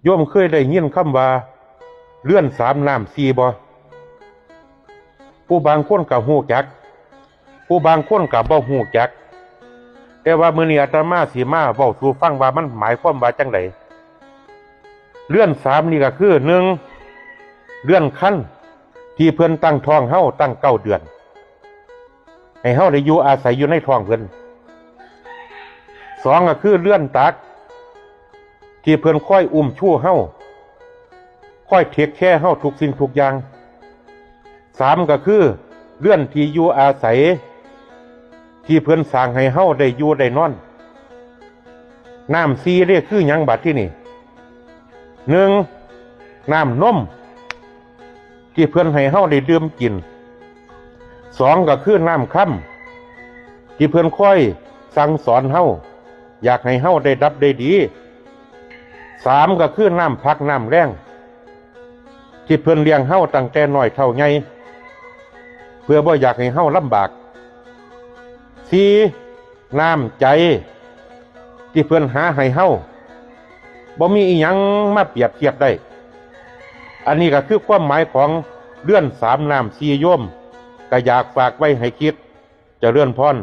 ໂຍມເຄີຍໄດ້ຍິນຄຳວ່າເຮືອນສາມນ້ຳສີ່ບໍ່? ຜູ້ບາງຄົນກໍຮູ້ຈັກ ຜູ້ບາງຄົນກໍບໍ່ຮູ້ຈັກ ແຕ່ວ່າມື້ນີ້ອາດຕະມາຊິມາເວົ້າສູ່ຟັງວ່າມັນໝາຍຄວາມວ່າຈັ່ງໃດ. ເຮືອນສາມນີ້ກໍຄື ໜຶ່ງ ເຮືອນຄັນທີ່ເພິ່ນຕັ້ງທ້ອງເຮົາຕັ້ງເກົ້າເດືອນ ໃຫ້ເຮົາໄດ້ຢູ່ອາໄສຢູ່ໃນທ້ອງເພິ່ນ. ສອງ ກໍຄືເຮືອນຕັກ ທີ່ເພິ່ນຄອຍອຸ້ມຊູເຮົາ ຄອຍເທກແຄເຮົາທຸກສິ່ງທຸກຢ່າງ. ສາມ ກໍຄືເຮືອນທີ່ຢູ່ອາໄສ ທີ່ເພິ່ນສ້າງໃຫ້ເຮົາໄດ້ຢູ່ໄດ້ນອນ. ນ້ຳສີ່ເດ້ຄືຫຍັງບາດທີນີ້? ໜຶ່ງ ນ້ຳນົມ ທີ່ເພິ່ນໃຫ້ເຮົາໄດ້ດື່ມກິນ. ສອງ ກໍຄືນ້ຳຄຳ ທີ່ເພິ່ນຄອຍສັ່ງສອນເຮົາ ຢາກໃຫ້ເຮົາໄດ້ດັບໄດ້ດີ. ສາມ ກໍຄືນ້ຳພັກນ້ຳແຮງ ທີ່ເພິ່ນລ້ຽງເຮົາຕັ້ງແຕ່ນ້ອຍເທົ່າໃຫຍ່ ເພື່ອບໍ່ຢາກໃຫ້ເຮົາລຳບາກ. ສີ່ ນ້ຳໃຈ ທີ່ເພິ່ນຫາໃຫ້ເຮົາ ບໍ່ມີອີ່ຫຍັງມາປຽບທຽບໄດ້. ອັນນີ້ກໍຄືຄວາມໝາຍຂອງເຮືອນສາມນ້ຳສີ່ໂຍມ ກໍຢາກຝາກໄວ້ໃຫ້ຄິດ. ຈະເລີນພອນ.